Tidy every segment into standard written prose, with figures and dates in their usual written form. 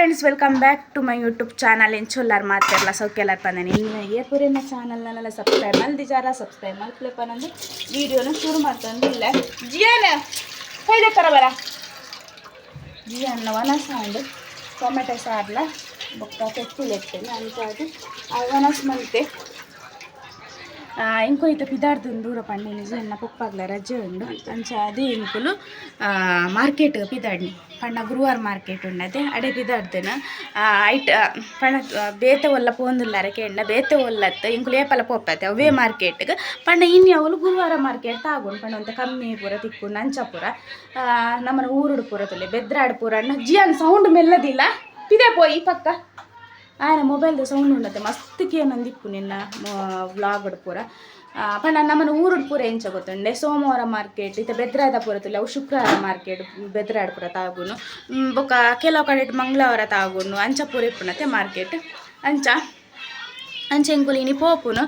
Friends, welcome back to my YouTube channel. ಎಂಚೊಲ್ಲಾರ್ ಮಾತೆರ್ಲ ಸೌಕ್ಯಲಾರ್ ಪಂದನೆ ಇನ್ನು ಏಪುರೇನ ಚಾನಲ್ನೆಲ್ಲ subscribe ಮಲ್ದಿಜಾರ subscribe ಮಲ್ಪ್ಲೆ ಪನಂದು ವೀಡಿಯೋನ ಶುರು ಮಾಡ್ತಂದಿಲ್ಲ. ಜಿಯಾನ ಕೈದೆ ಕರ ಬರ ಜಿಯಾನ ವನಸ ಅಂಡು ಟೊಮೆಟೊ ಸಾರ್ಲ ಬೊಕ್ಕ ತೆತ್ತಿಲೆತ್ತೇನೆ ಅಂಚಾದ್ ಆ ವನಸ್ ಮಲ್ತೆ. ಇಂಕು ಇತ್ತ ಪಿದಾಡ್ದು ದೂರ ಪಂಡಿನಿ ಜಿಯನ್ನ ಪೊಪ್ಪಾಗ್ಲ ರಜೆ ಉಂಡು. ಅಂಚ ಅದೇ ಇಂಕುಲು ಮಾರ್ಕೆಟ್ ಪಿದಾಡ್ನಿ ಪಂಡ ಗುರುವಾರ ಮಾರ್ಕೆಟ್ ಉಂಡತೆ ಅಡೆ ಪಿದಾಡ್ದೆನ ಐಟ್ ಪಂಡ ಬೇತೆ ಒಲ್ಲ ಪೋಂದುಲ್ಲಾರ ಕೇಂಡ ಬೇತೆ ಒಲ್ಲತ್ತು ಇಂಕುಲು ಏಪಲ ಪೋಪತೆ ಅವೇ ಮಾರ್ಕೆಟ್ಗೆ. ಪಂಡ ಇನಿ ಅವಳು ಗುರುವಾರ ಮಾರ್ಕೆಟ್ ತಾಗುಂಡು ಪಂಡ ಒಂತೆ ಕಮ್ಮಿ ಪೂರ ತಿಕ್ಕುಂಡು. ಅಂಚ ಪೂರ ನಮ್ಮನ ಊರುಡು ಪೂರ ತುಲೆ ಬೆದ್ರಾಡ್ ಪೂರ ಅಣ್ಣ. ಜಿಯಾನ್ ಸೌಂಡ್ ಮೆಲ್ಲದಿಲ್ಲ ಪಿದೆ ಪೋಯಿ ಪಕ್ಕ ಆಯನ ಮೊಬೈಲ್ದ ಸೌಂಡ್ ಉಂಡತೆ ಮಸ್ತ್ ಕೇನೊಂದಿಪ್ಪು ನಿನ್ನ ವ್ಲಾಗ್ ಪೂರ. ಪಂಡ ನಮ್ಮನ ಊರುಡು ಪೂರ ಎಂಚ ಗೊತ್ತುಂಡೆ ಸೋಮವಾರ ಮಾರ್ಕೆಟ್ ಇತ್ತೆ ಬೆದ್ರಾದ ಪೂರ ತುಲೆ ಅವು ಶುಕ್ರವಾರ ಮಾರ್ಕೆಟ್ ಬೆದ್ರಾಡ್ ಪೂರ ತಾಗುನು. ಬೊಕ್ಕ ಕೆಲವು ಕಡೆ ಮಂಗಳವಾರ ತಾಗುನು. ಅಂಚ ಪೂರ ಇಪ್ಪುನತೆ ಮಾರ್ಕೆಟ್. ಅಂಚ ಅಂಚ ಎಂಕುಲು ಇನಿ ಪೋಪುನು.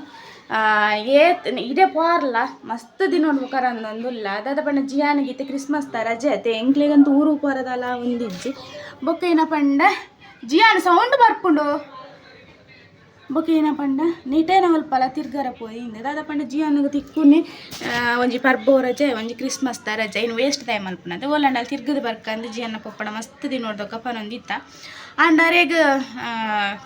ಏತ್ ಇಡೆ ಪೋರ್ಲ ಮಸ್ತ್ ದಿನ ಕರಂದೊಂದುಲ್ಲ ದಾದ ಪಂಡ ಜಿಯಾನಿಗೆ ಇತ್ತೆ ಕ್ರಿಸ್ಮಸ್ ದ ರಜೆ ಅತೆ ಎಂಕ್ಲೆಗಂತೂ ಊರು ಪೋರದಲ ಒಂದಿಜ್ಜಿ. ಬೊಕ್ಕ ಏನ ಪಂಡ ಜಿಯಾನ್ ಸೌಂಡ್ ಬರ್ಪುಂಡು. ಬೊಕ್ಕ ಏನ ಪಂಡ ನೀಟೇನ ಅಲ್ಪಲ ತಿರ್ಗರ ಪೋಯಿ ಇಂದೆ ದಾದ ಪಂಡ ಜಿಯಾನಿಗೆ ತಿಕ್ಕುನಿ ಒಂಜಿ ಪರ್ಬೊ ರಜೆ ಒಂಜಿ ಕ್ರಿಸ್ಮಸ್ ದ ರಜೆ ಇನ್ನು ವೇಸ್ಟ್ ಟೈಮ್ ಮಲ್ಪುನತೆ ಓಲಂಡಲ್ ತಿರ್ಗದ ಬರ್ಕಂದು ಜಿಯನ್ನ ಪೊಪ್ಪಡ ಮಸ್ತ್ ದಿನ ನೋಡ್ದೊಕ್ಕ ಪನೊಂದಿತ್ತ. ಆಂಡ ಅರೆಗ್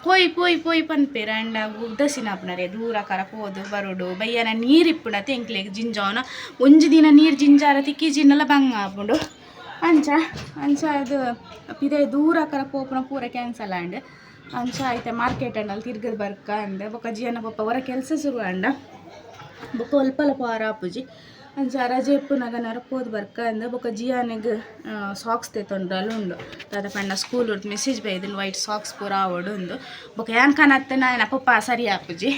ಪೋಯಿ ಪೋಯಿ ಪೋಯಿ ಪನ್ಪೇರು ಆಂಡ ಉದಾಸೀನ ಆಪುನರೆ ದೂರ ಕರ ಪೋದು ಬರೋಡು ಬಯ್ಯನ ನೀರು ಇಪ್ಪುನತೆ ಎಂಕ್ಲೆಗ್ ಜಿಂಜಾವನ ಒಂಜಿ ದಿನ ನೀರು ಜಿಂಜಾರ ತಿಕ್ಕಿ ಜಿನ್ನಲ ಬಂಗ ಆಪುಂಡು. ಅಂಚ ಅಂಚ ಅದು ಪಿದೆ ದೂರ ಕರ ಪೋಪುನ ಪೂರ ಕ್ಯಾನ್ಸಲ್ ಆಂಡ್. ಅಂಚ ಐತೆ ಮಾರ್ಕೆಟ್ ಅಂಡಲ್ ತಿರ್ಗದ ಬರ್ಕ ಅಂದೆ. ಬೊಕ್ಕ ಜಿಯನ್ನ ಪೊಪ್ಪ ಹೊರ ಕೆಲಸ ಶುರು ಆಂಡ ಬೊಕ್ಕ ಒಲ್ಪಲ ಪೋರ ಆಪುಜಿ. ಅಂಚ ರಜೆ ಇಪ್ಪುನಗ ನರ ಪೋದು ಬರ್ಕ ಅಂದೆ. ಬೊಕ್ಕ ಜಿಯಾನಿಗ್ ಸಾಕ್ಸ್ ತೇತೊಂಡ್ರಲ್ಲ ಉಂಡು ದಾದ ಪಂಡ ಸ್ಕೂಲ್ ಮೆಸೇಜ್ ಬೈದುಂಡು ವೈಟ್ ಸಾಕ್ಸ್ ಪೂರ ಆವೊಡು ಉಂದು. ಬೊಕ್ಕ ಯಾನ್ ಕನತ್ತನ ಆಯನ ಪೊಪ್ಪ ಸರಿ ಆಪುಜಿ.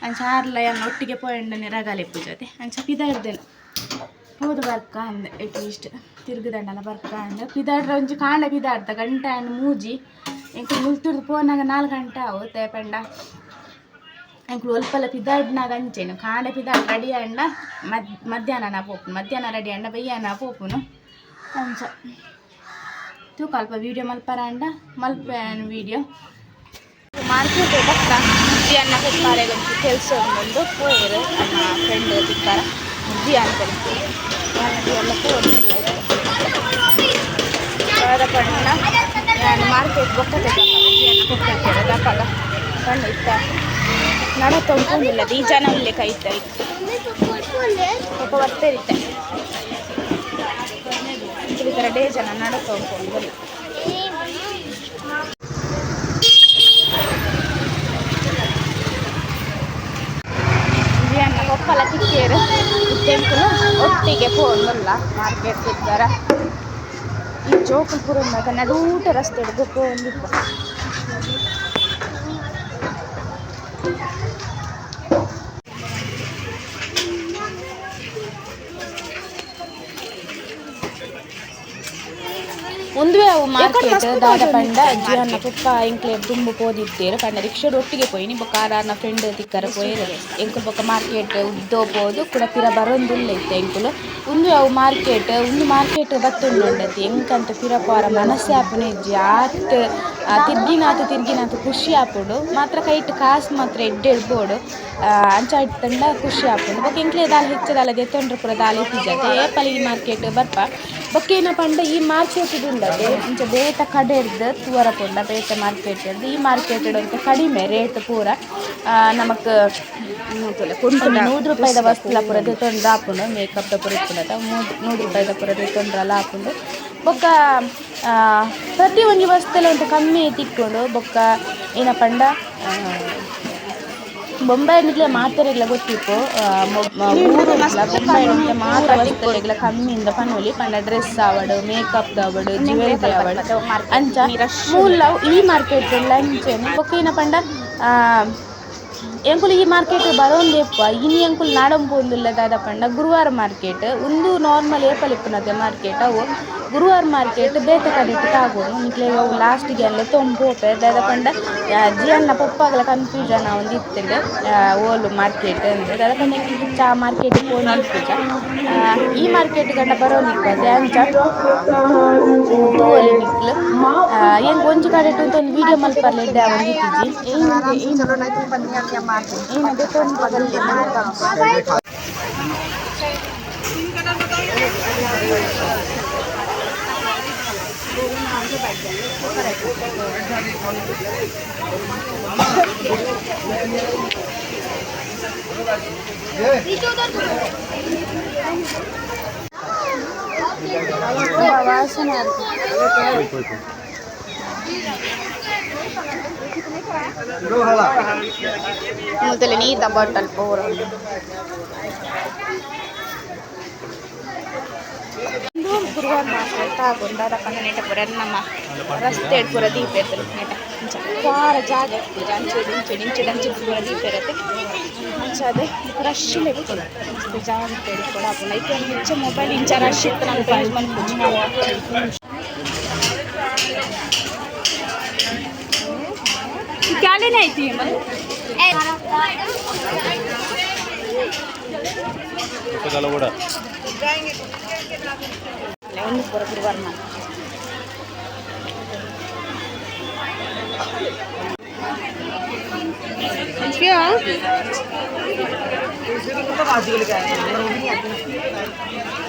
ಅಂಚ ಆರ್ಲ ಯಾನ್ ಒಟ್ಟಿಗೆ ಪೋಯಂಡನೆ ರಗಾಲೆ ಇಪ್ಪುಜತೆ. ಅಂಚ ಪಿದಾಡ್ದೆನು ಪೋದು ಬರ್ಕ ಅಂದೆ ಎಟ್ಲೀಸ್ಟ್ ತಿರ್ಗದಂಡಲ ಬರ್ಕ ಅಂದೆ. ಪಿದಾಡ್ರ ಒಂಜಿ ಕಾಂಡ ಪಿದಾಡ್ದ ಗಂಟೆ ಆಂಡ್ ಮೂಜಿ. ಎಂಕುಲು ಮುಲ್ತುರ್ದು ಪೋನಾಗ 4 ಗಂಟೆ ಆವು ಪಂಡ ಎಂಕುಲು ಒಲ್ಪಲ ಪಿದಾಡ್ನಾಗ ಅಂಚೆನು ಕಾಂಡೆ ಪಿದಾಡ್ ರೆಡಿ ಆಂಡ ಮಧ್ಯಾಹ್ನ ನಾ ಪೋಪುನು ಮಧ್ಯಾಹ್ನ ರೆಡಿ ಆಂಡ ಬಯ್ಯಾನ ಪೋಪುನು. ಅಂಚ ತೂಕ ಅಲ್ಪ ವೀಡಿಯೋ ಮಲ್ಪರ ಅಂಡ ಮಲ್ಪೆ ವೀಡಿಯೋ ಮಾರ್ಕೆಟ್ ಬಕ್ಕ ಜಿಯನ್ನ ಪೊಪ್ಪಾರೆಗ್ ಒಂಚೂರು ಕೆಲಸ ಉಂಡು ಪೋಯೆರ್ ನಮ್ಮ ಫ್ರೆಂಡ್ ತಿಕ್ಕಾರ ಜಿ ಅಂತಾರೆ ಎಲ್ಲ ದಾದ ಪಂಡ ಯಾನ್ ಮಾರ್ಕೆಟ್ ಬೊಕ್ಕ ಜಿಯನ್ನ ಪೊಪ್ಪ ದಪಗ ಪಂಡ ಇತ್ತ ನಡ ತೊಂಕೊಂಡಿಲ್ಲ ಈ ಜನ ಉಲ್ಲೆ ಕೈತ ಪಾಪ ಬರ್ತೇರಿತ್ತೆ ಈ ಥರ ಡೇ ಜನ ನಡ ತೊಗೊಂಡು. ಜಿಯನ್ನ ಪೊಪ್ಪಲ ತಿಕ್ಕೇರು ಇತ್ತೆಂಕುಲು ಒಟ್ಟಿಗೆ ಪೋಂದುಲ್ಲ ಮಾರ್ಕೆಟ್ ತಿಕ್ಕಾರ. ಈ ಜೋಕುಲು ಪೂರ ಉನ್ನಗ ನಡೂಟ ರಸ್ತೆ ಪೋಂದಿಪ್ಪ. ಉಂದುವೆ ಅವು ಮಾರ್ಕೆಟ್ ದಾದ ಪಂಡ ಜಿಯನ್ನ ಪೊಪ್ಪ ಎಂಕ್ಲೆ ದುಂಬು ಪೋದಿತ್ತೇರು ಪಂಡ ರಿಕ್ಷಾಡ್ ಒಟ್ಟಿಗೆ ಪೋಯಿನಿ. ಬೊಕ್ಕ ಆರಾರ್ನ ಫ್ರೆಂಡ್ ತಿಕ್ಕರ ಪೋಯೆರ್ ಎಂಕುಲು. ಬೊಕ್ಕ ಮಾರ್ಕೆಟ್ ಉದ್ದೋ ಪೋದು ಕುಡ ಪಿರ ಬರೊಂದುಲ್ಲ ಇತ್ತೆ ಎಂಕುಲು. ಉಂದುವೆ ಅವು ಮಾರ್ಕೆಟ್ ಉಂದು ಮಾರ್ಕೆಟ್ ಬತ್ತುಂಡುಂಡತಿ ಎಂಕಂತ ಪಿರ ಪೋರ ಮನಸ್ಸೇ ಆಪುನ ಇಜ್ಜಿ. ಆತ್ ತಿರ್ಗಿನಾತ್ ತಿರ್ಗಿನಾತ್ ಖುಷಿ ಆಪುಂಡು ಮಾತ್ರ ಕೈಟ್ ಕಾಸು ಮಾತ್ರ ಎಡ್ಡೆ ಇಡ್ಬೋಡು. ಅಂಚ ಇತ್ತಂಡ ಖುಷಿ ಆಪುಂಡು. ಬೊಕ್ಕ ಎಂಕ್ಲೆ ದಾಲ ಹೆಚ್ಚ ದಾಲ ದೆತ್ತೊಂಡ್ರೆ ಪೂರ ದಾಲ ಇತ್ತಿಜತೆ ಏಪಲ ಈ ಮಾರ್ಕೆಟ್ ಬರ್ಪ. ಬೊಕ್ಕ ಏನ ಪಂಡ ಈ ಮಾರ್ಕೆಟ್ ಉಂಡತೆ ಇಂಚ ಬೇತ ಕಡೆರ್ದ್ ತೂವರ ಪೋಂಡ ಬೇತೆ ಮಾರ್ಕೆಟ್ ಇರ್ದ್ ಈ ಮಾರ್ಕೆಟ್ ಒಂತೆ ಕಡಿಮೆ ರೇಟ್ ಪೂರ ನಮಕ್ 100 ರೂಪಾಯಿದ ವಸ್ತುಲ ಪೂರ ದೆತೊಂಡ್ರೆ ಆಪುಂಡು. ಮೇಕಪ್ ದ ಪೂರ ಇಪ್ಪುಂಡತ 100 ರೂಪಾಯಿದ ಪೂರ ದೆತೊಂಡ್ರಲ ಆಪುಂಡು. ಬೊಕ್ಕ ಪ್ರತಿ ಒಂಜಿ ವಸ್ತುಲ ಒಂತೆ ಕಮ್ಮಿ ತಿಕ್ಕುಂಡು. ಬೊಕ್ಕ ಏನ ಪಂಡ ಬೊಂಬೈ ನಿಕ್ಲೆ ಮಾತೆರೆಗ್ಲ ಗೊತ್ತಿಪ್ಪು ಬೊಂಬೈ ಮಾತ ವಸ್ತುಲೆಗ್ಲ ಕಮ್ಮಿಂದ ಪನೊಲಿ ಪಂಡ ಡ್ರೆಸ್ ಆವಡ್ ಮೇಕಪ್ ಆವಡ್ ಜ್ಯುವೆಲ್ರಿ ಆವಡ್ ಅಂಚ ಮೂಲ ಈ ಮಾರ್ಕೆಟ್ ಅಂಚೆನೆ. ಬೊಕ್ಕ ಏನ ಪಂಡ ಎಂಕುಲು ಈ ಮಾರ್ಕೆಟ್ ಬರೋಂದೇಪ್ಪ ಇನಿ ಎಂಕುಲು ನಾಡಂಪೊಂದುಲ್ಲ ದಾದ ಪಂಡ ಗುರುವಾರ ಮಾರ್ಕೆಟ್ ಉಂದು ನಾರ್ಮಲ್ ಏಪಲ್ ಇಪ್ಪುನತೆ ಮಾರ್ಕೆಟ್ ಅವು ಗುರುವಾರ ಮಾರ್ಕೆಟ್ ಬೇತೆ ಕಡೆಟ್ ತಾಗುನು ನಿಕ್ಲೆಗ್ ಅವು ಲಾಸ್ಟ್ಗೆ ಅಲ್ಲ ತೊಂಪೋಪೆ ದಾದ ಪಂಡ ಜಿಯನ್ನ ಪೊಪ್ಪಗಲ ಕನ್ಫ್ಯೂಷನ್ ಆವೊಂದು ಇತ್ತುಂಡು ಓಲು ಮಾರ್ಕೆಟ್ ಅಂದ್ ದಾದ ಪಂಡ ಎಂಕುಲು ಚಾ ಮಾರ್ಕೆಟ್ ಪೋಂದಿಪ್ಪುಜ ಈ ಮಾರ್ಕೆಟ್ ಗಂಡ ಬರೋಂದಿಪ್ಪದೆ ಅಂಚ ತೂವೊಲಿ ನಿಕ್ಲು ಎಂಕ್ ಒಂಜಿ ಕಡೆಟ್ ಉಂತೊಂದು ವೀಡಿಯೋ ಮಲ್ಪರ್ಲೆ ಎಡ್ಡೆ ಆವೊಂದಿತ್ತಿಜಿ. ವಾಸನೆ. ಮೊದಲ ನೀರ್ದ ಬಾಟಲ್ ಪೂರ. ಉಂದು ಗುರುವಾರ ಮಾರ್ಕೆಟ್ ಆಗುಂಡು ದಾದ ನೆಟ ಪೂರ ನಮ್ಮ ರಸ್ತೆಡ್ ಪೂರ ದೀಪೆರ್ ನೆಟ ಅಂಚ ಪಾರ ಜಾಗ ಇಪ್ಪುಜಿ. ಅಂಚೆಡ್ ಇಂಚೆಡ್ ಇಂಚೆಡ್ ಅಂಚೆಡ್ ಪೂರ ದೀಪೆರತೆ. ಅಂಚಾದ್ ರಶ್ ಇಪ್ಪುಂಡು, ಮಸ್ತ್ ಜಾಗ್ರತೆ ಇಪ್ಪೊಡು ಆಪುಂಡು. ಐಕ್ ಇಂಚ ಮೊಬೈಲ್ ಇಂಚ ರಶ್ ಇತ್ತ್ಂಡ ಅಲ್ಪ ಯೂಸ್ ಮನ್ಪುಜಿ. क्या लेने आई थी? ಒಂದು ಪೂರ ಗುರುವಾರ ಮಾರ್ಕೆಟ್.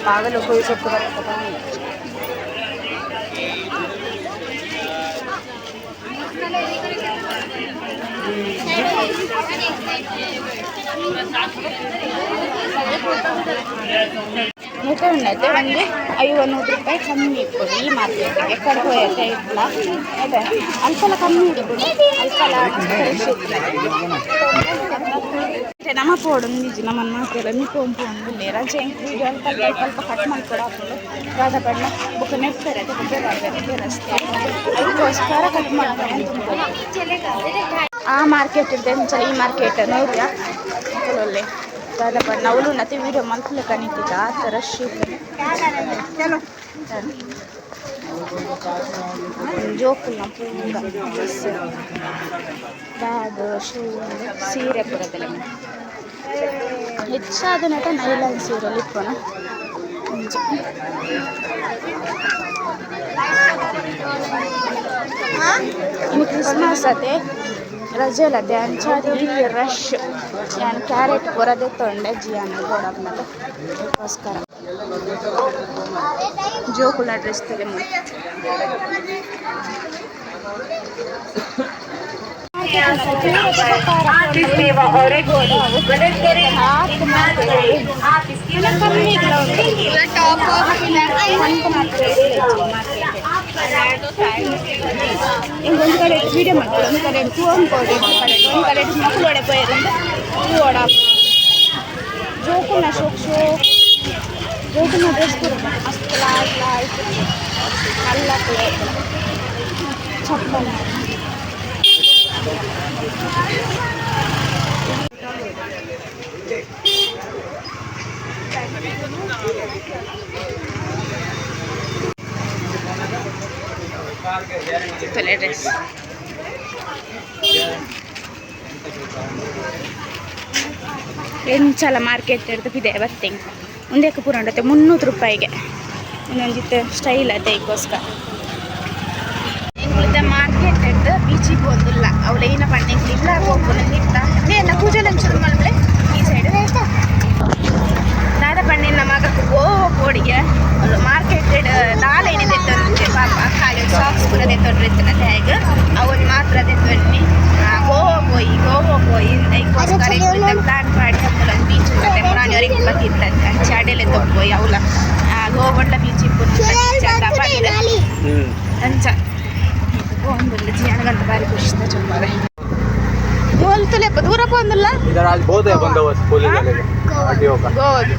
पागल उसको ये सब के बारे में पता नहीं। ಮುಖ ಉಂಡೈತೆ ಒಂದು 50 100 ರೂಪಾಯಿ ಕಮ್ಮಿ ಇಪ್ಪುಡು ಈ ಮಾರ್ಕೆಟ್ಗೆ. ಎಕ್ಕಡೆ ಪೋಯತೆ ಇಪ್ಪುಲ ಅದೇ ಅಲ್ಪಲ ಕಮ್ಮಿ ಇಪ್ಪುಡು, ಅಲ್ಪಲ ಫ್ರೆಶ್ ಇಪ್ಪುಡು. ನಮ್ಮ ಪೋಡು ಒಂದಿಜ್ಜಿ, ನಮ್ಮನ್ನು ಮಾತೆಲ್ಲ ಮಿಕ್ಕೊಂಪು ಉಂಡುಲ್ಲೇರ್. ಅಂಚ ಎಂಕ್ ವೀಡಿಯೋ ಅಲ್ಪ ಅಲ್ಪ ಅಲ್ಪ ಅಲ್ಪ ಕಟ್ ಮಲ್ಪೊಡು ಆಪುಂಡು. ದಾದ ಪಂಡ ಬೊಕ ನೆಟ್ಪೆರೆ ಬೊಕ ಬರ್ಪೆರೆ ರಸ್ತೆ, ಅದಕ್ಕೋಸ್ಕರ ಕಟ್ ಮಲ್ಪರೆ. ಆ ಮಾರ್ಕೆಟ್ ಇಡ್ದೆ ಇಂಚ ಈ ಮಾರ್ಕೆಟ್ ನೋಡ್ಯ ಮೊಕಲೊಲ್ಲೆ. ದಾದ ಪಂಡ ಅವ್ಲು ನತೆ ವೀಡಿಯೋ ಮಲ್ಪುಲೆಕ ನಿಂತಿದ್ದ, ಆತ್ ರಶ್ ಇತ್ತುಂಡು. ಜೋಕುಲ್ನ ಪೂರ ಡ್ರೆಸ್, ಬ್ಯಾಗ್, ಶೂ, ಸೀರೆ ಪೂರದೆಲ್ಲ. ಹೆಚ್ಚಾದ ನಟ ನೈಲಾನ್ ಸೀರೆಲು ಇಪ್ಪುನ ಅಂಚ. ಇನ್ನು ಕ್ರಿಸ್ಮಸ್ ಅತೆ, ರಜೆಲತೆ, ಅಂಚಾದ್ ಈ ರಶ್. ಯಾನ್ ಕ್ಯಾರೆಟ್ ಪೂರ ದೆತ್ತೊಂಡೆ ಜಿಯಾನ್ ಬೋಡಾಪುನಗ ಅದಕ್ಕೋಸ್ಕರ. ಜೋಕುಲ್ನ ಡ್ರೆಸ್ ತೂಲೆ ಮೂಲು. आप इस सेवा और एक मदद करें, आप इसकी ಕಮ್ಮಿ ಟಾಪ್. ಇಂಕ್ ಒಂಜಿ ಕಡೆ ವೀಡಿಯೋ ಮಲ್ಪೊಡು, ಒಂಜಿ ಕಡೆ ತೂವೊಂದು ಪೋಡು, ಒಂಜಿ ಕಡೆ ಒಂಜಿ ಕಡೆ ಮಕ್ಕಳು ಒಡೆ ಪೋಯೆರ್ ತೂವೊಡ. ಜೋಕುಲ್ನ ಶೋಕ್ ಶೋಕ್ ಜೋಕುಲ್ನ ಡ್ರೆಸ್ ಪೂರ ಮಸ್ತ್ ಲಾಯ್ಕ್ ಲಾಯ್ಕ್ ಮಲ್ಲ ಚಪ್ಪಲ್. ತಲೆ ಡ್ರೆಸ್ ಎಂಚಲ ಮಾರ್ಕೆಟ್ ಹಿಡ್ದು ಪಿದೆ ಬತ್ತೆ. ಉಂದೆಕ್ ಪೂರ ಉಂಡತೆ 300 ರೂಪಾಯಿಗೆ ಒಂದೊಂದಿತ್ತೆ ಸ್ಟೈಲ್ ಅತೆ. ಐಕೋಸ್ಕರ ಎಂಕುಲು ಮಾರ್ಕೆಟ್ ಹಿಡ್ದು ಬೀಚಿಗೆ ಪೋಂದುಲ್ಲ. ಅವ್ಲು ಏನ ಪಂಡ ಎಂಕ್ಲು ಇಲ್ಲ ಪೋಪುನ ಇತ್ತ ನೇನ ಕೂಜಲ್ ಅಂಚುರು ಮಲ್ಪಲೆ ಈ ಸೈಡ್. ದಾದ ಪಂಡ ನಮ್ಮ ಮಗಕ್ ಗೋವಾ ಪೋಡಿಗೆ. ಅವ್ಲು ಮಾರ್ಕೆಟ್ ದಾಲ ಏನೇ ದೆತ್ತೊಂದಿತ್ತೆ ಪಾಪ. ಖಾಲಿ ಸಾಕ್ಸ್ ಪೂರ ದೆತ್ತೊಂಡ್ರೆ ಇತ್ತಿನ ಬ್ಯಾಗ್ ಅವನ್ ಮಾತ್ರ ದೆತ್ತೊನ್ನಿ. ಗೋವಾ ಪೋಯಿ, ಗೋವಾ ಪೋಯಿ, ಐಕೋಸ್ಕರ ಪ್ಲಾನ್ ಮಾಡಿ ಅಪ್ಪುಲ ಬೀಚ್ ಉಂಟತೆ ಮುರಾನಿಯವರಿಗೆ ಬತ್ತಿತ್ತಂತೆ. ಅಂಚೆ ಅಡೆಲೆ ತೊಪ್ಪೋಯಿ ಅವಲ ಗೋವಾ ಬೀಚ್ ಇಪ್ಪುನು ಬೀಚ್ ಅಂತ ಪಂದ್. ಅಂಚ ಪೋಂದುಲ್ಲ. ಜಿಯಾನಗಂತ ಬಾರಿ ಖುಷಿ ಚೊಪ್ಪರೆ ಮೂಲ್ತುಲೆಪ್ಪ ದೂರ ಪೋಂದುಲ್ಲ. इधर आज बहुत है बंदोबस्त पुलिस वाले का, आरटीओ का. ಗೋವಾಗ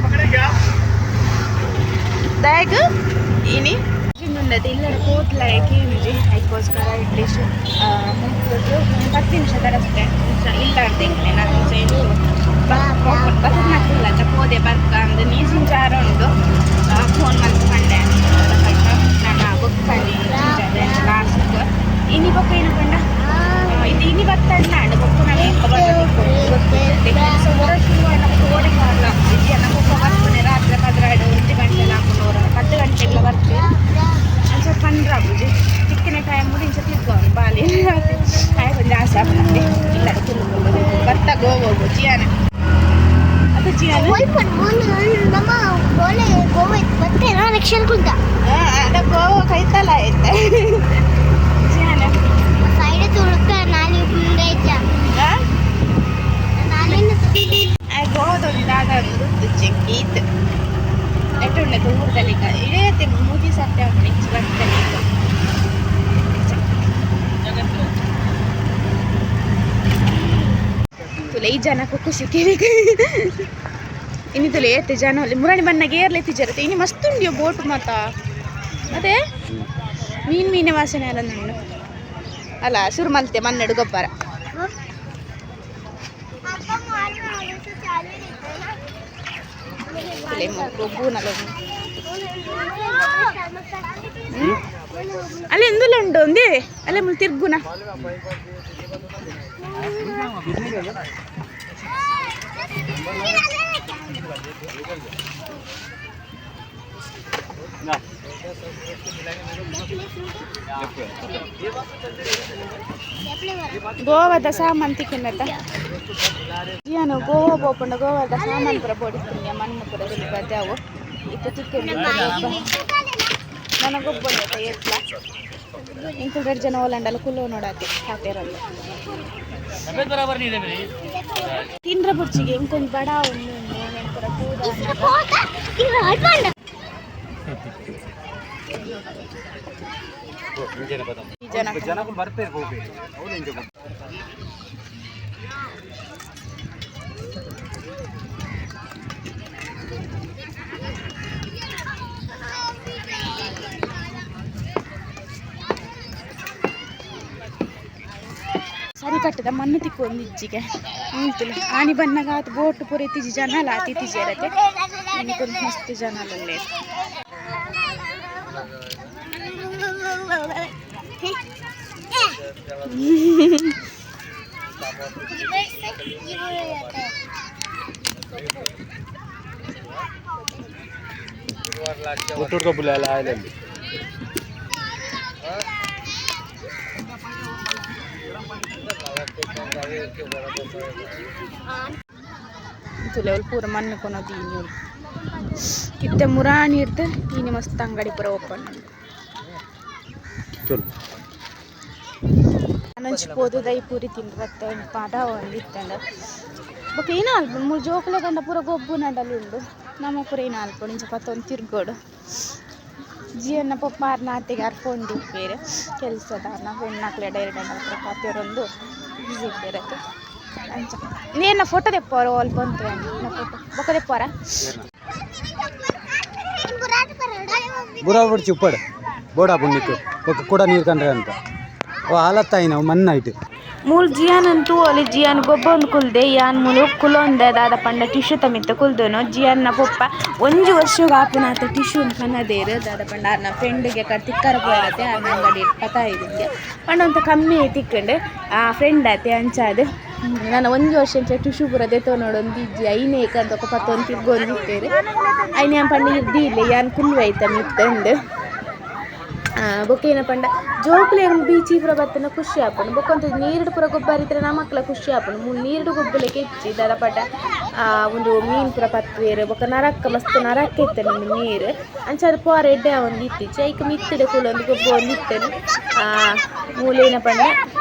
ದಾಯಗ್ ಇನಿ ಉಂಡದು ಇಲ್ಲಡ ಪೋತ್ಲ ಕೇನುಜಿ ಐಕೋಸ್ಕರ ಅಟ್ಲೀಸ್ಟ್ 10 ನಿಮಿಷದ ರಸ್ತೆ ಇಲ್ಲ ಅಂತ ಬರ್ತನಾಕಿಲ್ಲ ಅಂತ ಪೋದೆ ಬರ್ಕ ಅಂದು ನೀಸಿನ ಜಾರ ಉಂಡು ಫೋನ್ ಮಲ್ತ್ ಪಂಡೆ ನಾನು ಬೊಕ್ಕಲಿ ಲಾಸ್ಟ್ ಇನಿ ಬೊಕ್ಕ ಏನು ಪಂಡ ಇದು ಇನಿ ಬತ್ತಣ್ಣ ಅಂಡ್ ಬೊಕ್ಕ ನಾನು ಸೊ ಹೊರ ಶುರು ನಮ್ಗೆ ಓಡೆ ಕಾಲ ನಮ್ಮ ಬೊಕ್ಕ ಬರ್ಪುನೆ ರಾತ್ರಿ 12 1 ಗಂಟೆ ಹಾಕೊಂಡು 10 ಗಂಟೆಗೆಲ್ಲ ಬರ್ತೀವಿ ಅಂಚ ಪಂಡ್ರ ಬುಜಿ ತಿಕ್ಕಿನ ಟೈಮ್ ಇಂಚ ತಿರ್ಗೋನು ಬಾಲಿ ಆಯ್ ಕೊಂಚ ಆಸೆ ಆಗ್ತದೆ ಇಲ್ಲ ಕುಲ್ಲು ಕುಲ್ಲು ಬರ್ತಾ ಗೋವಾ ಜಿಯಾನ ಅದು ಜಿಯಾನ ನಮ್ಮ ಗೋವಾ ಮತ್ತೆ ನೆಕ್ಸ್ಟ್ ಕುಂತ ಅದ ಗೋವಾ ಕೈತಲ್ಲ ಐತೆ ಜಿಯಾನ ಸೈಡ್ ತುಳುಕ ನಾಲಿ ಮುಂದೆ ಐತ ನಾಲಿನ ಗೋವಾದೊಂದು ದಾದ ಒಂದು ಚೆಕ್ಕೀತ್ ಎಟ್ಟುಂಡೆ ಊರ್ದಲ್ಲಿಕ ಇಡೇ ಮೂಜಿ ಸರ್ತಿ ಆಪುಂಡು ಇಂಚ ಬರ್ತದೆ ತುಲೆ ಈ ಜನಕ್ಕೂ ಖುಷಿ ಕಿವಿಗೆ ಇನ್ನು ತುಲೆ ಏತೆ ಜನ ಅಲ್ಲಿ ಮುರಾಣಿ ಬಣ್ಣಗೆ ಏರ್ಲೆ ತಿಜರತೆ ಇನ್ನು ಮಸ್ತ್ ಉಂಡಿಯೋ ಬೋಟ್ ಮಾತ ಅದೇ ಮೀನು ಮೀನೆ ವಾಸನೆ ಅಲ್ಲ ನುಂಡು ಅಲ್ಲ ಶುರು ಮಲ್ತೆ ಮಣ್ಣಡು ಗೊಬ್ಬರ ತುಲೆ ಗೊಬ್ಬುನಲ್ಲ ಅಲ್ಲ ಎಂದೆಲ್ಲ ಉಂಟು ಒಂದೇ ಅಲ್ಲೇ ಮುಲ್ ತಿರ್ಗುನ ಗೋವಾದ ಸಾಮಾನು ತಿಕ್ಕಿನತ್ತ ಏನು ಗೋವಾ ಪೋಪುಂಡ ಗೋವಾದ ಸಾಮಾನು ಪೂರ ಬೋಡಿಸ್ತೀನಿ ಮಣ್ಣು ಪೂರ ಸ್ವಲ್ಪ ಅವು ಇತ್ತು ತಿಕ್ಕಿನ ನನಗೊಬ್ಬ ಎತ್ಲ ಇಂಕುಲ್ ಎರಡು ಜನ ಓಲಂಡಲ್ಲ ಕುಲ್ಲು ನೋಡಾತಿ ಹಾತೇರಲ್ಲ ತಿಂದ್ರ ಬುರ್ಚಿಗೆ ಇಂಕೊಂದು ಬಡ ಒಂದು ನೆನ್ಪುರ ಕೂದ ಈ ಜನ ಜನಗಳು ಬರ್ತಾರೆ ಹೋಗ್ಬೇಕು ಅವ್ರು ಇಂಚ ಸರಿ ಕಟ್ಟದ ಮಣ್ಣು ತಿಕ್ಕು ಒಂದು ಇಜ್ಜಿಗೆ ಉಂಟುಲೆ ಆನಿ ಬನ್ನಾಗ ಆತು ಬೋಟ್ ಪೂರ ಇತ್ತೀಚೆ ಜನ ಅಲ್ಲ ಆತಿ ಇತ್ತೀಚೆ ಇರತ್ತೆ ಇನ್ನಿಕೊಂದು ಮಸ್ತ್ ಜನ ಅಲ್ಲೇ ಒಟ್ಟು ಕಬ್ಬುಲ ಎಲ್ಲ ಆಯ್ಲಲ್ಲಿ ತುಲೆ ಅವ್ಲು ಪೂರ ಮಣ್ಣು ಕೊನೋದು ಈನಿ ಇತ್ತೆ ಮುರಾಣಿ ಇರ್ತೆ ಈನಿ ಮಸ್ತ್ ಅಂಗಡಿ ಪೂರ ಓಪನ್ ಚಲೋ ಅನಂಚ್ ಪೋದು ದೈ ಪೂರಿ ತಿಂದು ಬತ್ತೆ ಪಾದ ಒಂದು ಇತ್ತಂಡ ಬೊಕ ಏನ ಅಲ್ಪ ಮೂರು ಜೋಕುಲೆ ಗಂಡ ಪೂರ ಗೊಬ್ಬು ನಡಲು ಉಂಡು ನಮ್ಮ ಪೂರ ಏನ ಅಲ್ಪ ಇಂಚ ಪತ್ತೊಂದು ತಿರ್ಗೋಡು ಜಿಯನ್ನ ಪೊಪ್ಪ ಆರ್ನ ಆತೆಗೆ ಅರ್ಪೊಂದು ಇಪ್ಪೇರು ಕೆಲಸದ ಅರ್ನ ಫ್ರೆಂಡ್ ಡೈರೆಕ್ಟ್ ಹತ್ರ ಪಾತೆರೊಂದು ಬಿಸಿ ಇಪ್ಪೇರತ್ತೆ ಅಂಚ ನೇನ ಫೋಟೋ ದೆಪ್ಪೋರ ಅಲ್ಪ ಬಂತು ಫೋಟೋ ಬೊಕ ದೆಪ್ಪೋರ ಬುರಾ ಬಿಡ್ಚಿ ಉಪ್ಪಡು ಬೋಡಾ ಪುಣ್ಯಕ್ಕೆ ఒక ಕೂಡ ನೀರು ಕಂಡ್ರೆ ಅಂತ ಓ ಹಾಲತ್ತಾಯಿ ನಾವು ಮಣ್ಣು ಐಟ್ ಮೂಲು ಜಿಯಾನ್ ಅಂತೂ ಅಲ್ಲಿ ಜಿಯಾನ್ ಗೊಬ್ಬೊಂದು ಕುಲ್ದೆ ಯಾನ್ ಮೂಲು ಕುಲೊಂದೆ ದಾದ ಪಂಡ ಟಿಶ್ಯೂ ತಮಿತ್ತ ಕುಲ್ದನು ಜಿಯಾನ್ನ ಪೊಪ್ಪ ಒಂಜಿ ವರ್ಷಗ್ ಆಪುನಾತ ಟಿಶ್ಯೂ ಕನದೇರು ದಾದ ಪಂಡ ಆರ್ನ ಫ್ರೆಂಡ್ಗೆ ಕಡೆ ತಿಕ್ಕರ ಪೋಯಿರತೆ ಆರ್ನ ಅಂಗಡಿ ಪತ ಇದಕ್ಕೆ ಪಂಡ ಒಂತ ಕಮ್ಮಿ ತಿಕ್ಕಂಡು ಆ ಫ್ರೆಂಡ್ ಆತೆ ಅಂಚಾದ್ ನಾನು ಒಂಜಿ ವರ್ಷ ಇಂಚ ಟಿಶ್ಯೂ ಪೂರ ದೆತೊ ನೋಡೊಂದು ಇಜ್ಜಿ ಐನೇ ಏಕಂತ ఒక ಪತ್ತೊಂದು ತಿರ್ಗೊಂದು ಇತ್ತೇರು ಐನೇ ಪಂಡ ಇರ್ದಿ ಯಾನ್ ಕುಲ್ವೆ ಐತ ಮಿತ್ತಂದು ಬೊಕ್ಕ ಏನ ಪಂಡ ಜೋಕುಲೆಗ್ ಬೀಚಿ ಪೂರ ಬತ್ತನ ಖುಷಿ ಆಪುಂಡು ಬೊಕ್ಕ ಒಂತೆ ನೀರುಡು ಪೂರ ಗೊಬ್ಬರ ಇತ್ತರೆ ನಮಕ್ಲ ಖುಷಿ ಆಪುಂಡು ಮೂಲು ನೀರುಡು ಗೊಬ್ಬುಲೆಕ ಹೆಚ್ಚಿ ದಾದ ಪಂಡ ಒಂದು ಮೀನ್ ಪೂರ ಪತ್ತುವೆರ್ ಬೊಕ್ಕ ನರಕ್ಕ ಮಸ್ತ್ ನರಕ್ಕ ಇತ್ತುಂಡು ಉಂದು ನೀರು ಅಂಚಾದ್ ಪೋರ ಎಡ್ಡೆ ಆವೊಂದು ಇತ್ತಿಜ್ಜಿ ಐಕ್ ಮಿತ್ತುಡು ಕುಲೊಂದು ಗೊಬ್ಬೊಂದು ಇತ್ತುಂಡು ಮೂಲು ಏನ ಪಂಡ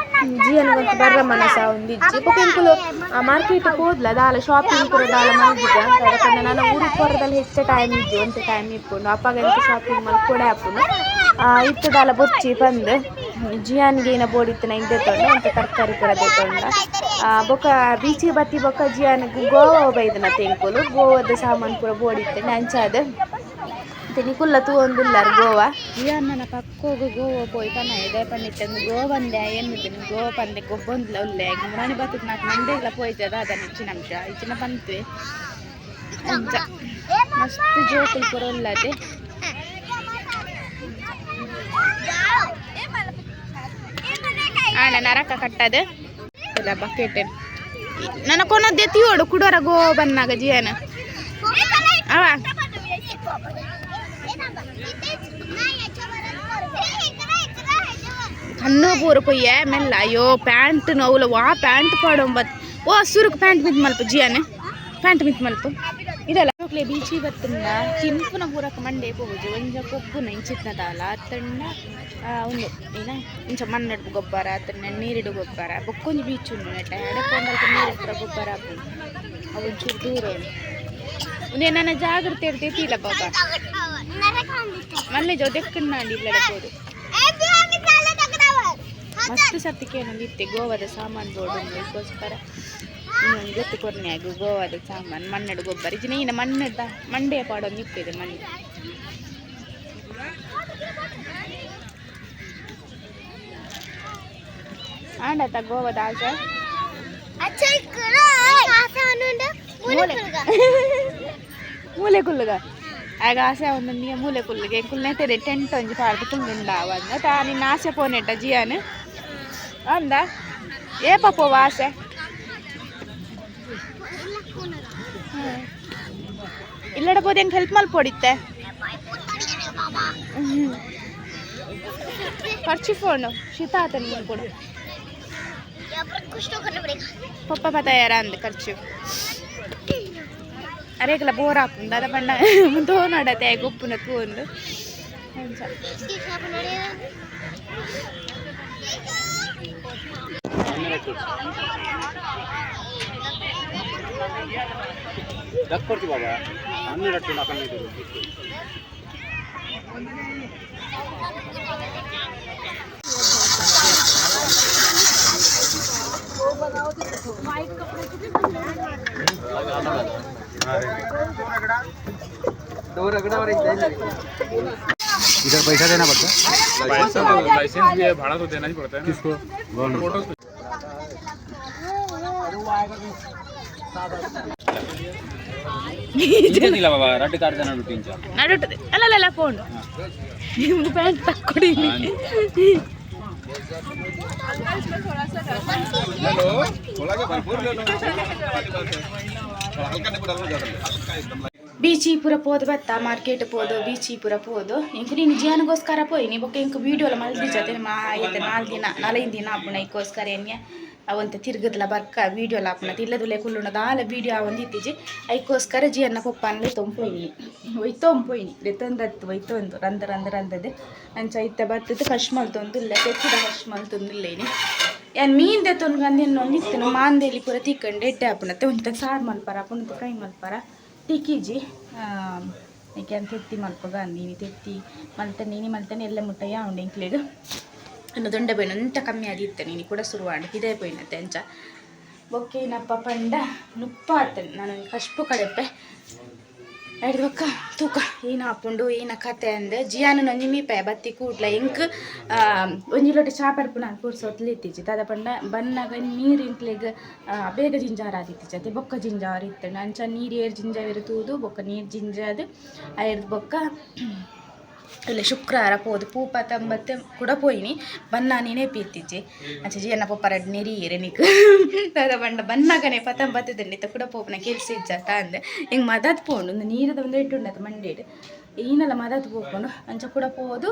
ಜಿಯನ್ ಬರ್ರ ಮನಸ್ಸು ಆವೊಂದಿಜ್ಜಿ ಬೊಕ್ಕ ಎಂಕುಲು ಮಾರ್ಕೆಟ್ ಪೋದ್ಲ ದಾಲ ಶಾಪಿಂಗ್ ಪೂರ ದಾಲ ಮಲ್ದಿಜ ದಾದ ಪಂಡ ನನ ಊರು ಪೋರದಲ್ಲಿ ಹೆಚ್ಚ ಟೈಮ್ ಇಜ್ಜಿ ಒಂತೆ ಟೈಮ್ ಇಪ್ಪುಂಡು ಅಪಗ ಎಂಕ್ ಶಾಪಿಂಗ್ ಮಲ್ಪೊಡೆ ಆಪುಂಡು ಇತ್ತೆ ದಾಲ ಬೊರ್ಚಿ ಪಂದ್ ಜಿಯಾನ್ಗೆ ಏನ ಬೋಡಿತ್ತಿನ ಇಂದ್ ದೆತೊಂಡ ಒಂತೆ ತರಕಾರಿ ಪೂರ ದೆತೊಂಡ ಬೊಕ ಬೀಚಿಗೆ ಬತ್ತಿ ಬೊಕ ಜಿಯಾನ್ಗ್ ಗೋವಾ ಬೈದನತೆ ಎಂಕುಲು ಗೋವಾದ ಸಾಮಾನು ಪೂರ ಬೋಡಿತ್ತುಂಡು ಅಂಚಾದ್ ನಿಕುಲ್ಲ ತೂವೊಂದುಲ್ಲರ್ ಗೋವಾ. ಜಿಯನ್ನನ ಪಕ್ಕೋಗು ಗೋವಾ ಪೋಯಿ ಪನ ಇದೆ ಪಂಡಿತ್ತಂದು ಗೋವಂದೆ ಎನ್ನುದು ಗೋವಾ ಪಂದೆ ಗೊಬ್ಬೊಂದ್ಲ ಉಲ್ಲೆ ಮುರಾಣಿ ಬತ್ತದ ನಾಕ್ ಮಂಡೆಗ್ಲ ಪೋಯ್ತದ ಅದ ಇಚ್ಚಿನ ಅಂಶ ಇಚ್ಚಿನ ಪಂತ್ವೆ. ಅಂಚ ಮಸ್ತ್ ಜೋಕುಲು ಪೂರ ಉಲ್ಲತೆ. ಆಂಡ ನರಕ ಕಟ್ಟದು ಇಲ್ಲ ಬಕೆಟ್ ನನ್ನ ಕೊನದ್ದೆ ತೀಯೋಡು ಕುಡೋರ ಗೋವಾ ಬನ್ನಾಗ ಜಿಯನ ಅವ. ಕಣ್ಣು ಪೂರ ಪೊಯ್ಯೆ ಮೆಲ್ಲ. ಅಯ್ಯೋ ಪ್ಯಾಂಟ್ ನೋವುಲ ವಾ ಪ್ಯಾಂಟ್ ಪಾಡೊಂಬತ್ ಓ ಸುರುಕು ಪ್ಯಾಂಟ್ ಮಿತ್ ಮಲ್ಪ ಜಿಯಾನೆ ಪ್ಯಾಂಟ್ ಮಿತ್ ಮಲ್ಪ ಇದೆಲ್ಲ ಜೋಕ್ಲೆ ಬೀಚಿ ಬತ್ತುಂಡ ತಿನ್ಪುನ ಪೂರಕ ಮಂಡೆ ಪೋಪುಜಿ ಒಂಜ ಕೊಬ್ಬುನ ಇಂಚಿತ್ನ ದಾಲ ಅತ್ತಂಡ ಉಂದು ಏನ ಇಂಚ ಮಣ್ಣೆಡ್ ಗೊಬ್ಬರ ಅತ್ತಂಡ ನೀರಿಡು ಗೊಬ್ಬರ ಬೊಕ್ಕೊಂಜಿ ಬೀಚ್ ಉಂಡು ನೆಟ್ಟ ಎಡೆ ಪೋಂಡಲ್ಪ ನೀರು ಪೂರ ಗೊಬ್ಬರ ಆಪುಂಡು. ಅವು ಒಂಚೂರು ದೂರ ಉಂಡು. ಉಂದೆ ನನ್ನ ಜಾಗ್ರತೆ ಇರ್ತೈತಿ ಇಲ್ಲ ಬಾಬಾ ಮಲ್ಲೆ ಜೋ ದೆಕ್ಕಂಡು ಇಲ್ಲಡೆ ಪೋದು. ಮಸ್ತ್ ಸರ್ತಿ ಇತ್ತೆ ಗೋವಾದ ಸಾಮಾನು ಬೋರ್ಡ್ ಇದಕ್ಕೋಸ್ಕರ ಇನ್ನೊಂದು ಗೊತ್ತು ಕೊರ್ನೆ ಆಗು ಗೋವಾದ ಸಾಮಾನು ಮಣ್ಣೆಡ್ ಗೊಬ್ಬರ ಇಜ್ಜಿನ ಈನ ಮಣ್ಣೆಡ್ದ ಮಂಡೆ ಪಾಡೊಂದು ಇತ್ತಿದೆ ಮಣ್ಣು. ಆಂಡತ ಗೋವಾದ ಆಸೆ ಮೂಲೆ ಕುಲ್ಲುಗ ಆಗ ಆಸೆ ಒಂದೊಂದಿಗೆ ಮೂಲೆ ಕುಲ್ಲುಗೆ ಕುಲ್ನೆ ತೆರೆ ಟೆಂಟ್ ಒಂಜಿ ಪಾಡ್ದು ಕುಲ್ಲುಂಡಾವಂದ ತಾ ನಿನ್ನ ಆಸೆ ಪೋನೆಟ್ಟ ಜಿಯಾನ್ ಅಂದ ಏಪ ಪೋವ ಆಸೆ ಇಲ್ಲಡ ಪೋದು ಹೆಂಗೆ ಹೆಲ್ಪ್ ಮಲ್ಪೊಡಿತ್ತೆ ಖರ್ಚು ಫೋನು ಶೀತ ಆತನ ಕೊಡು ಪಪ್ಪ ಪತಯಾರ ಅಂದ್ ಖರ್ಚು ಅರೇಗಲ ಬೋರ್ ಆಪುಂಡು ದಾದ ಪಂಡ ತೋನಡತೆ ಗೊಪ್ಪುನ ತೂವೊಂದು ಅಂಚ. ದಕ್ಕೊಡ್ತಿ ಬಾಬಾ ಹನ್ನೆರಡು ಅಕ್ಕನ. इधर पैसा देना पड़ता है। लाइसेंस भी है, भाड़ा तो देना ही पड़ता है ना। किसको? फोटो ಇಲ್ಲ ಬಾಬಾ ರಡ್ಡು ಕಾರ್ದ ನಡುಟು ಇಂಚ ನಡುಟದೆ ಅಲ್ಲಲ್ಲ ಫೋನ್ ನಿಮ್ದು ಪ್ಯಾಂಟ್ ತಕ್ಕೊಡಿ. ಬೀಚಿ ಪೂರ ಪೋದು ಬತ್ತ ಮಾರ್ಕೆಟ್ ಪೋದು ಬೀಚಿ ಪೂರ ಪೋದು ಇಂಕು ನೀನು ಜಿಯಾನಗೋಸ್ಕರ ಪೋಯಿನಿ ಬೊಕ್ಕ ಇಂಕು ವೀಡಿಯೋಲ ಮಲ್ದಿಜತೆ ಮಾ ಐತೆ 4 ದಿನ 4-5 ದಿನ ಆಪುಣ ಐಕೋಸ್ಕರ ಎನ್ಯ ಅವಂತ ತಿರ್ಗದ್ಲ ಬರ್ಕ ವೀಡಿಯೋಲ ಆಪುಣ ತಿಲ್ಲದುಲೆ ಕುಲ್ಲುಂಡ ದಾಲ ವೀಡಿಯೋ ಆವೊಂದು ಇತ್ತೀಚೆ ಐಕೋಸ್ಕರ ಜಿಯನ್ನ ಪೊಪ್ಪನ್ಲೆ ತೊಂಪೋಯಿನಿ ಒಯ್ತೊಂಪೋಯಿನಿ ದೆತ್ತೊಂದತ್ತು ಒಯ್ತೊಂದು ರಂದ ರಂದ ರಂದದೆ ಅಂಚ ಇತ್ತೆ ಬತ್ತದ ಕಶ್ ಮಲ್ತೊಂದುಲ್ಲ ತೆತ್ತಿದ ಕಶ್ ಮಲ್ತೊಂದುಲ್ಲ ಇನಿ ಯಾನ್ ಮೀನ್ ದೆತ್ತೊಂದು ಗಂದಿನ ಇತ್ತನು ಮಾಂದೇಲಿ ಪೂರ ತಿಕ್ಕಂಡು ಎಡ್ಡೆ ಆಪುಣತೆ ಒಂತೆ ಸಾರು ಮಲ್ಪರ ಪುನತ ಫ್ರೈ ಮಲ್ಪರ ತಿಕ್ಕಿಜಿ ಏಕೆ ತೆತ್ತಿ ಮಲ್ಪಗ ಅಂದಿನಿ ತೆತ್ತಿ ಮಲ್ತನೆ ನೀನಿ ಮಲ್ತನೆ ಎಲ್ಲ ಮುಟ್ಟಯ್ಯ ಉಂಡು ಎಂಕ್ಲೆಗ್ ಇನ್ನು ದೊಂಡೆ ಪೋಯಿನ ಒಂತ ಕಮ್ಮಿ ಆದಿತ್ತೆ ನೀನಿ ಕೂಡ ಶುರುವಾಂಡ್ ಇದೇ ಪೋಯಿನತ್ತೆ ಅಂಚ ಬೊಕ್ಕ ಪಂಡ ನುಪ್ಪ ಆತನೆ ನಾನು ಕಶ್ಪು ಕಡೆಪೆ ಐಡ್ದು ಬೊಕ್ಕ ತೂಕ ಏನ ಆಪುಂಡು ಏನ ಕತೆ ಅಂದ್ ಜಿಯಾನು ಒಂಜಿ ಮೀಪೆ ಬತ್ತಿ ಕೂಡ್ಲ ಎಂಕ್ ಒಂಜಿ ಲೋಟ ಚಾ ಪರ್ಪುನ ಪುರ್ಸೊತ್ಲು ಇತ್ತೀಚಿ ದಾದ ಪಂಡ ಬನ್ನಾಗ ನೀರು ಇಂಕ್ಲೆಗ್ ಬೇಗ ಜಿಂಜಾರ ಆದಿತ್ತೀಚಿ ಅತೆ ಬೊಕ್ಕ ಜಿಂಜಾರ ಇತ್ತಂಡ ಅಂಚ ನೀರು ಏರ್ ಜಿಂಜಾವಿರು ತೂದು ಬೊಕ್ಕ ನೀರು ಜಿಂಜಾದ್ ಐರ್ದ್ ಬೊಕ್ಕ ಇಲ್ಲ ಶುಕ್ರವಾರ ಪೋದು ಪೂಪ ತಂಬತ್ತೆ ಕೂಡ ಪೋಯಿನಿ ಬನ್ನ ನೀನೇ ಪೀತಿಜ್ಜಿ ಅಂಚ ಜಿಯನ್ನ ಪೊಪ್ಪ ರಡ್ಡ್ ನೆರಿಯೆರೆ ನಿಕ್ ದಾದ ಪಂಡ ಬನ್ನಾಗನೆ ಪತಂಬತ್ತದಂಡಿ ಕೂಡ ಪೋಪುನ ಕೆಲ್ಸ ಇಜ್ಜತ್ತ ಅಂದೆ ಎಂಕ್ ಮದತ್ ಪೋಂಡು ಒಂದು ನೀರದ ಒಂದು ಎಡ್ಡುಂಡತ ಮಂಡೇಡ್ ಈನಲ ಮದತ್ ಪೋಪುಂಡು ಅಂಚ ಕೂಡ ಪೋದು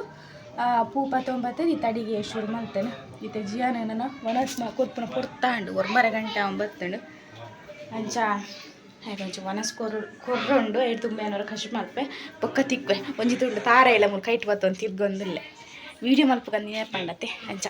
ಪೂಪ ತೊಂಬತ್ತೆ ಇತ್ತ ಅಡಿಗೆ ಶುರು ಮಲ್ತೇನೆ ಇತ್ತೆ ಜಿಯಾನ ನನ ವನಸ್ ಕೊರ್ಪುನ ಪೊರ್ತಾಂಡು 1.5 ಗಂಟೆ ಅವನು ಬತ್ತಂಡು ಅಂಚ ಹಾಗೆ ಒಂಚಿ ವನಸ್ ಕೊರ್ರುಂಡು ಐಡ್ ತುಂಬ ಏನಾರು ಕಶ್ ಮಲ್ಪೆ ಬೊಕ್ಕ ತಿಕ್ವೆ ಒಂಜಿ ತುಂಡು ತಾರ ಇಲ್ಲ ಮೂರು ಕೈಟ್ ಬತ್ತೊಂದು ತಿರ್ಗೊಂದುಲ್ಲೆ ವೀಡಿಯೋ ಮಲ್ಪುಗಂದು ಪಂಡತೆ ಅಂಚ.